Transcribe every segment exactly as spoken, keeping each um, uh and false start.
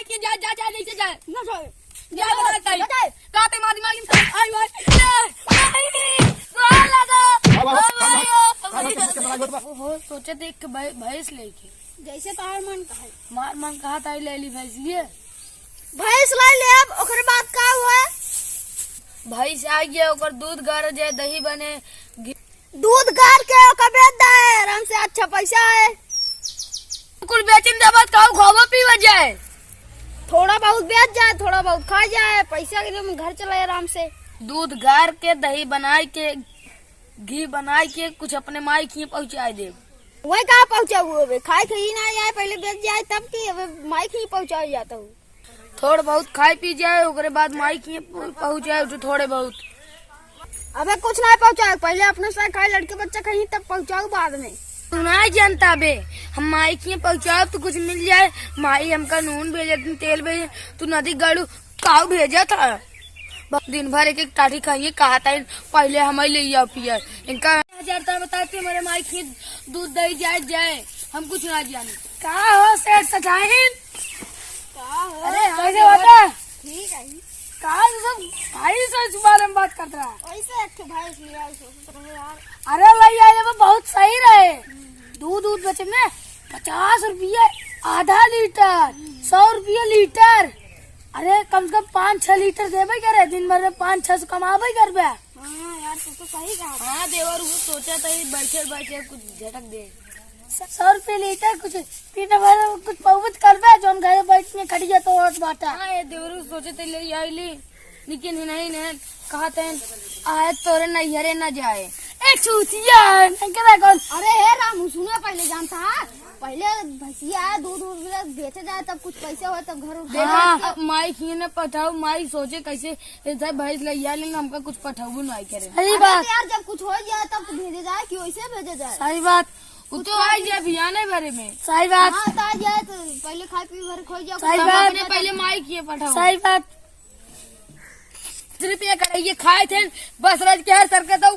कि जा, जा, जा, नीचे जा। ना जाए। जा, जा, बता, जा, जा। काते मारी, मारी, आई, भाई। ए, भाई, गोड़ लगा। ओ भाई, ओ भाई। ओहो, सोचे थे कि भाई, भैंस लेके। जैसे तोहार मन कहे। हमार मन कहा था, ले ली भैंस लिए। भैंस ले लेब, ओकरे बाद का हुआ? भैंस आ गया, ओकर दूध गार जाए, दही बने, घी दूध गार के ओकर बेच दे, आराम से अच्छा पैसा है। कुल बेचिन देबत, खाऊ खावा पीवा जाए। थोड़ा बहुत बेच जाए, थोड़ा बहुत खा जाए, पैसा के लिए हम घर चलाए आराम से। दूध गार के, दही बनाए के, घी बनाए के, कुछ अपने माई खिए पहुँचाए देब। वही कहाँ पहुँचाऊ अबे? खाए के ही ना आए, पहले बेच जाए तब की अबे माई खिए पहुँचाए जाता हूँ। थोड़ बहुत खाए पी जाए, ओकरे बाद माई खिए पहुँच जाए, जो थोड़े बहुत। अबे कुछ ना पहुँचाए, पहले अपने साथ खाए, लड़के बच्चा खाई, तब पहुँचाऊ बाद में। तू ना जानता बे, हम माई खिए पहुँचाओ तो कुछ मिल जाए। माई हमका नून भेजे, दिन तेल भेजे, तू नदी गड़ू काऊ भेजा था। ब-, दिन भर एक एक टाठी खाइए, कहा था इन, पहले हमें ले आओ पिया। इनका हजार था बताते, मेरे माई खिए दूध दही जाए, जाए, हम कुछ ना जाने। का हो सेठ सठाइन? का हो? अरे, हाँ, कैसे हो? ठीक है। का तू सब भाई से इस बारे में बात करत रहा? वैसे एक ठो भैंस लिया, सोचत रहे यार। अरे भैया, ये वो बहुत सही रहे। दूध, दूध बेचे में पचास रुपये आधा लीटर, सौ रुपये लीटर। अरे, कम से कम पाँच छह लीटर देबे करे, दिन भर में पाँच छह सौ कमाबे करबे। हाँ यार, तू तो सही कहा। हाँ देवर, वो सोचा था ही बैठे बैठे कुछ झटक दे। सौ रुपये लीटर कुछ पीने वाला कुछ पौवत करबे, जौन घरे बैठ में खटिया तो होत बाटा। हाँ, ये देवरू सोचे ते ले आइली, लेकिन ही नहीं ने, कहा ते आए तोरे नैहरे न जाए। ए चूतिया, नहीं करा कौन? अरे हे रामू, सुनो पहले जानता है, पहले भैंसिया दूध, दूध बेचे जाए, तब कुछ पैसे हो, तब घर उठ देखा, हाँ। अब माई खिए ने पठाऊ, माई सोचे कैसे इधर भैंस ले आए, लेकिन हमका कुछ पठाऊ नहीं करे। सही अरे बात। तो यार, जब कुछ हो जाए, तब तो भेजे जाए, कि वैसे भेजे जाए? सही बात। उ तो आई जाए बिहाने भरे में। सही बात। हाँ, तो आ जाए तो पहले खाए पी भर खो जाओ। सही बात। अपने पहले माई किए पठाओ। सही बात। सिर्फ ये करे, ये खाए थे, बस रज के हर सर के दऊ।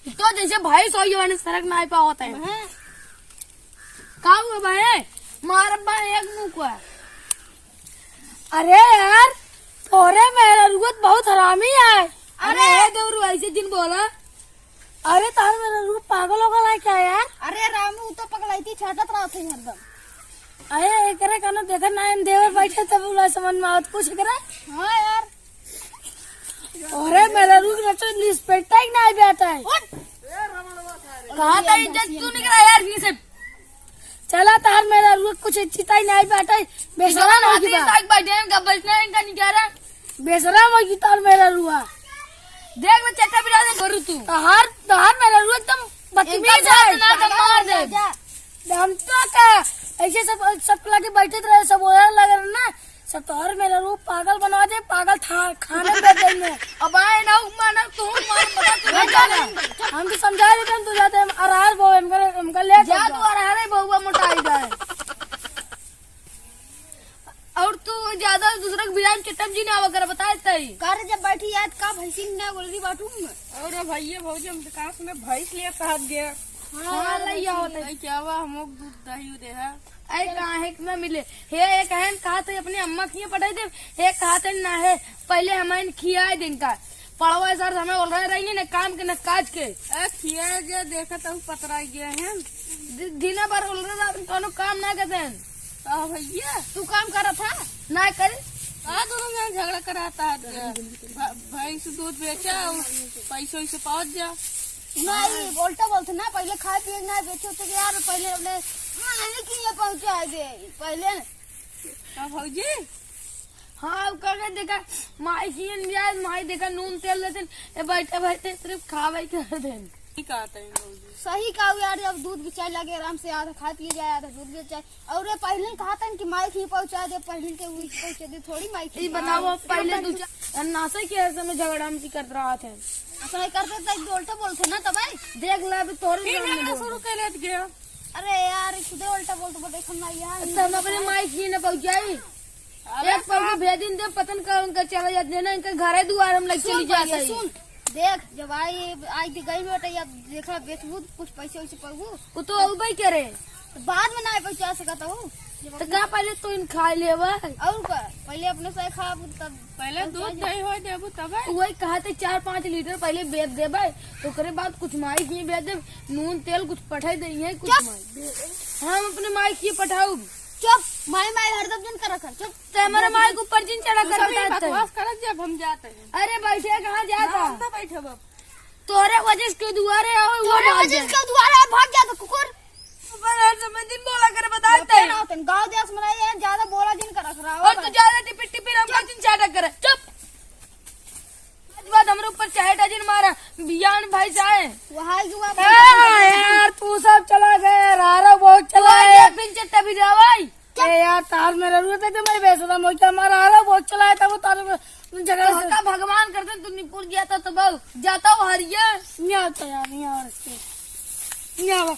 तो जैसे भाई सो ये वाले सरक ना पावत है। हाँ। का हुआ भाई? मार बा एक मुंह को। अरे यार, तोरे मेहररुआ बहुत हरामी है। अरे अरे हे देवरू, ऐसे जिन बोला। अरे तार मेहररुआ पागल हो गला है क्या यार? अरे रामू, उ तो पगलाइती छाटत रहत है हरदम। अरे एकरे कानो देखत ना, इन देवर बैठे तब उला समझ में आवत कुछ एकरे। हाँ यार। अरे मेहररुआ के नचो निस्पेटा ही ना बैठा है। उठ। कहाँ था इज्जत तू निकला यार, ये सब चला तार मेहररुआ कुछ चिताई नहीं बैठे, बेशरम हो गई बा। ताक बैठे हैं, का बैठना है, इनका नहीं जा रहा। बेशरम हो गई तार मेहररुआ। देख ना चट्टा बिरा दे करू तू। तार, तार मेहररुआ एकदम बदतमीज इनका है। ना तो मार दे। जा। हम तो का ऐसे सब, सब लगे बैठे रहे, सब ओया लगे रहे ना, सब तोहर मेहररुआ पागल बनवा दे, पागल था, खाने पे दे में। अब आए ना, माना तू, मार, पता तू नहीं जाना। हम तो समझा देते हैं, तू जाते हैं, अरहर बो, हमका, हमका ले जा, जा। तू अरहर है, बहुआ मोटाई जाए। और तू ज्यादा दूसरा के बिरान चटम जी ना आवा कर, बता देता ही। का रे, जब बैठी याद का भैंसी ना बोल रही बाटू में। और भैया भौजी, हम तो कहाँ से मैं भैंस ले साथ गया। हाँ, हाँ, ले आओ तो। नहीं क्या हुआ, हम लोग दूध दही दे है। अरे काहे के ना मिले? हे, एक है कहा थे अपने अम्मा खिए पठाई दे, एक कहा थे ना है, पहले हमारे खियाए दिन का। पड़वा सर हमें बोल रहे रहेंगे ना काम के ना काज के। ए, खिया गया, देखा तो पतरा गया है। दि-, दिना भर बोल रहे रात में कोनो काम ना करते हैं। का भैया? तू काम करत था? ना करे। का दोनों जन झगड़ा कराता है? भ-, भैंस दूध बेचा और पैसों से पहुंच जा। नहीं, उल्टा बोलते ना, पहले खाए पिए ना बेचो तो यार, पहले अपने मालिक के यहाँ पहुंचा दे, पहले। का भौजी? हाँ, उ करके देखा, माई खियन जाए, माई देखा नून तेल देते, ए बैठे बैठे सिर्फ खावे कर देन। ठीक कहते हैं भौजी। सही कहा यार, जब दूध बेचाए लगे आराम से आधा खा पिए जाए, आधा दूध बेचाए। और ये पहले ही कहा था कि माई खिए पहुंचा दे, पहले के वही पहुंचा दे, थोड़ी माई ई खिए। बताओ, पहले दू चार नासे के ऐसे में झगड़ा में करत रहा थे। ऐसा नहीं करते तो एक दो उल्टा बोलते ना, तब आई। देख ला, अभी तोरे ठीक सामने है, बोल। शुरू कर लेत गया। अरे यार, खुदे उल्टा बोलते बोलते हम ना यार। तो हम अपने माई खिए न पहुंचाई। अबे एक पौवा भेदिन दे, पतन का उनका चला जाते हैं ना, इनका घरे दुआर हम लग सुन चली जाते भैया, हैं। सुन, देख, जब आई, आई थी गई बेटा, अब देखा, बेचबू, कुछ पैसे वैसे पड़बू। वो तो अउबे करे। तो बाद में ना पहुंचा सकता हूँ। तो का पहले तू इन खा लेबे? और का? पहले अपने से खा, तब पहले तब दूध जाए। दही होए देबू तबे। वही कहा थे चार पाँच लीटर पहले बेच देबे, तो ओकरे बाद कुछ माई की बेच देब, नून तेल कुछ पठाई दे, यही कुछ चुप। माई। हम अपने माई की पठाऊ। चुप, माई माई हरदम जिन करा कर, चुप। तो हमारे माई के ऊपर जिन चढ़ा तू कर सब ये बताते हैं। बकवास करत जब हम जाते हैं। अरे बैठे कहाँ जाता? हम ना बैठे बाप। तोरे वजह से के दुआरे आओ, वो तोरे भाग वजह जाए। से के दुआरे आओ, भाग जाता कुकुर। पर हर समय दिन बोला करे, बताते हैं। ना तन गाँव देश में रहे, ज्यादा बोला जिन कर रख रहा हो और तू भाई। ज्यादा टिपिर टिपिर हम चुप। जिन चाटा करे। चुप। आज बाद हमरे ऊपर चाहे डजन मारा, बियान भाई जाए। वहाँ जुआ हाँ, यार, तू सब चला गया, रारा बहुत चला वहाँ है। क्या पिंचे तभी जावाई? ए यार, तार मेहरारू तो तुम्हारे बेसुरा मोहित हमारा आ रहा, बहुत चला है, तब तार झगड़ा तो से का भगवान करते, तू निपुर गया था, तो बहु जाता हूँ हरिया। नहीं आता यार, नहीं आ रहा। नहीं आवा।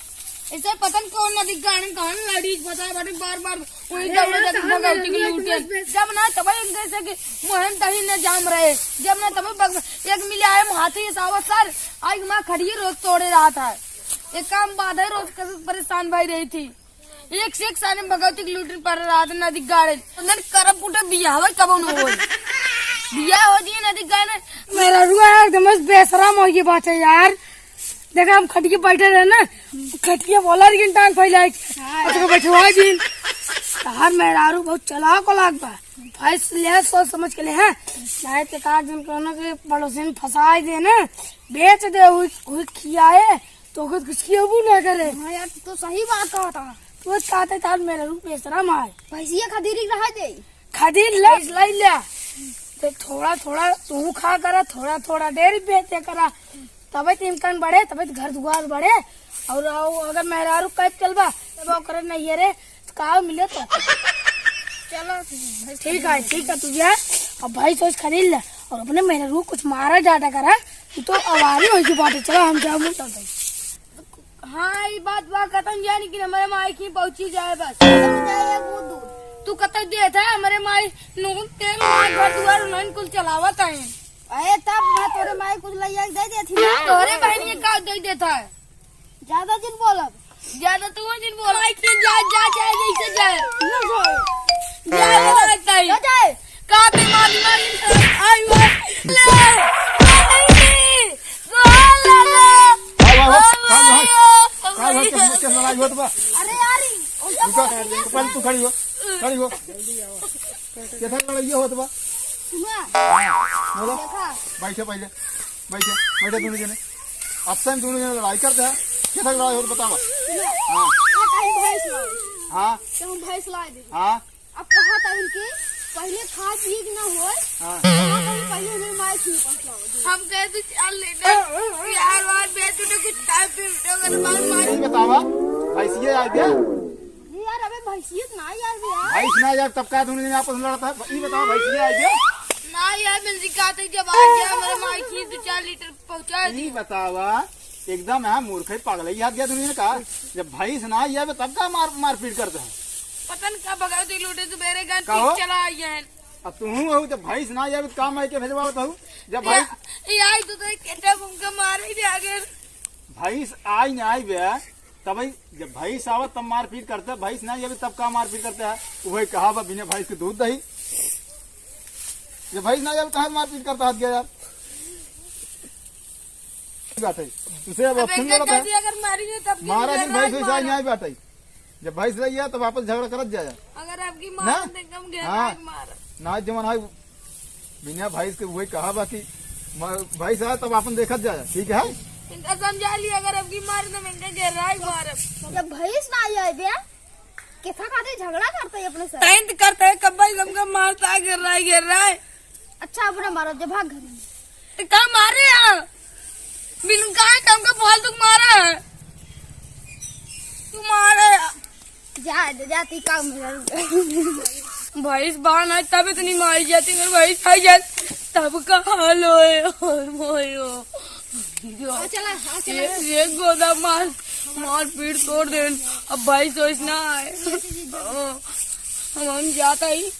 ऐसे पता नहीं कौन नदी गाने, कौन लड़ी, पता है, बाटे बार बार वही अरे दौड़े यार, जाते तार भगवती के मेहरारू लूटे। तुम्हारे जब ना तब इनके से कि मोहन दही न जाम रहे, जब ना तब बग-, एक मिले आए हाथी सावत सर, आई माँ खड़ी रोज तोड़े रहा था। एक काम बात है, रोज कसम परेशान भाई रही थी। एक से एक सारे भगवती के लूटन पर रात नदी गाड़े। अंदर करब फूटे बियाह होई, कबो न होई। बियाह हो जी नदी गाड़े। मेहरारू एकदम बेसरम हो गई बात है यार। देखा हम खटिया बैठे रहे ना, खटिया बोला लेकिन टांग फैलाए। हाँ। अच्छा बैठवा दिन। तार मेहरारू बहुत चालाक वालाक बा। भैंस ले सोच समझ के ले हैं। नहीं तो का जन कोनो के पड़ोसिन फंसाए दे ना, बेच दे हुई, हुई खियाए। तो कुछ कुछ किया वो ना करे। हाँ यार, तू तो सही बात कहा था। तू कहते था मेरा रूप बेसरम है। भैंसिया खदीरी रहा दे। खदीर ले, भैंस लाई ले। तो थोड़ा थोड़ा तू खा करा, थोड़ा थोड़ा डेरी बेचे करा। तबे तो इनकम बढ़े, तबे तो घर दुआर बढ़े। और, और अगर मेहरारू कैद चलबा, तब ओकरे नहीं है रे, तो का मिले तो? चलो, ठीक है, ठीक है, तू जा। अब भैंस वैस खरीद ले और अपने मेहरारू कुछ मारा जाटा करा, तू तो आवारी हो गई बाटे। चलो, हम जाओ, मुंह चलते हैं। हाँ, ई बात बा खतम, यानी कि हमरे माई की पहुंची जाए बस। खतम हो जाए ये वो दूध। तू कतई देत है, हमरे माई नून तेल, माई घर दुआर उन्हन कुल चलावत है। अरे तब मैं तोरे माई कुछ लइया के दे देती ना। तोरे बहनिया का दे देता है? ज्यादा जिन बोलब। ज्यादा तू जिन बोल। माई के जा, जा, जा, जैसे जाए। ना जाए। जाए, जाए, जाए। जा, जाए। का बीमारी मारी आई हुआ। ले, ले, ले, ले। गोल लगा। भाग, भाग, ओ भाग, भाग, भाई, भाग, ओ का भाई, भाई। कैसे, कैसे लड़ाई होत बा? अरे यार, ई, रुको, रुको, पहले तू खड़ी हो, खड़ी हो। केथा लड़ाई होत बा? सुना। बोलो। देखा। बैठे पहले, बैठे, बैठे दोनों जने। अब से हम दोनों जने लड़ाई करते हैं। केथा लड़ाई होत बतावा। सुना। हाँ। ये कहीं भैंस लाओ। हाँ। तो हम भैंस ला दे। हाँ। अब कहा था इनके, पहले खा पी के ना होए। हाँ। कहा था कि पहले हमें माई खीर पहुंचाओ दे। हम कहे तो चल लेना। यार, बार बेच उठे कुछ खाए पी उठे, अगर मार मार। नहीं बतावा, भैंसिया आ गया। नहीं यार, अबे भैंसियत ना यार बे यार। भैंस ना यार, तब का दोनों जने आपस में लड़ता है? ई बतावा, भैंसिया आ गया। ना यार, मिल जी कहते जब आ गया, हमारे माई खीर दो चार लीटर पहुंचा ई दिया। बतावा, एकदम यहाँ मूर्ख है, पागल है, याद गया दुनिया का। जब भैंस ना आया बे, तब का मार, मारपीट करते हैं? पता न का भगवती लूटे, सुबेरे गन कहो? चला आई है। अब तू हो, जब भैंस ना आया बे, तो काम आई के भेजवा बताऊ? जब भैंस या, या आई तो, तो एक घंटा घूम के मारे ही आ गए। भैंस आई ना आई बे, तब भाई, जब भैंस आवत तब मारपीट करते, भैंस ना आया बे, तब का मारपीट करते हैं? वही कहा बा, बिना भैंस के दूध दही। जब भैंस ना आया बे, कहाँ मारपीट करता हाथ गया यार? बात है। तुसे अब अब option एक गलत है। गलती अगर मारी है, तब भी मारा नहीं, भैंस वैसा मारा। नहीं आई बात है। जब भैंस रही है, तब आपस झगड़ा करत जाया। अगर आपकी मार ना? दे, कम गहरा हाँ। मार। ना, जवन है, बिना भैंस के वही कहा बा कि म-, भैंस आए, तब आपन देखत जाया, ठीक है? इनका समझा लिया, अगर आपकी मार दे, इनका गहरा मार। जब भैंस ना आई बे, कितना खातिर झगड़ा करते हैं अपने से? तैं तो करते हैं, कब भाई हमका मारता है, गिर रहा है, गिर रहा है। अच्छा, अपना मारो, जब भाग घर में। तो का मारे हैं? बिनु का है, हमका फालतू मारा है। तू मारे हैं। जा, जा, जा, ती का मेरा भैंस बान है, तब इतनी मारी जाती, अगर भैंस खाई जाए, तब का हाल होए, और मोयो। हाँ, चला, हाँ, चला। ये, ये गोदा मार, मार पीट तोड़ देन। अब भैंस वैस ना आए। हम, हम जाता ही।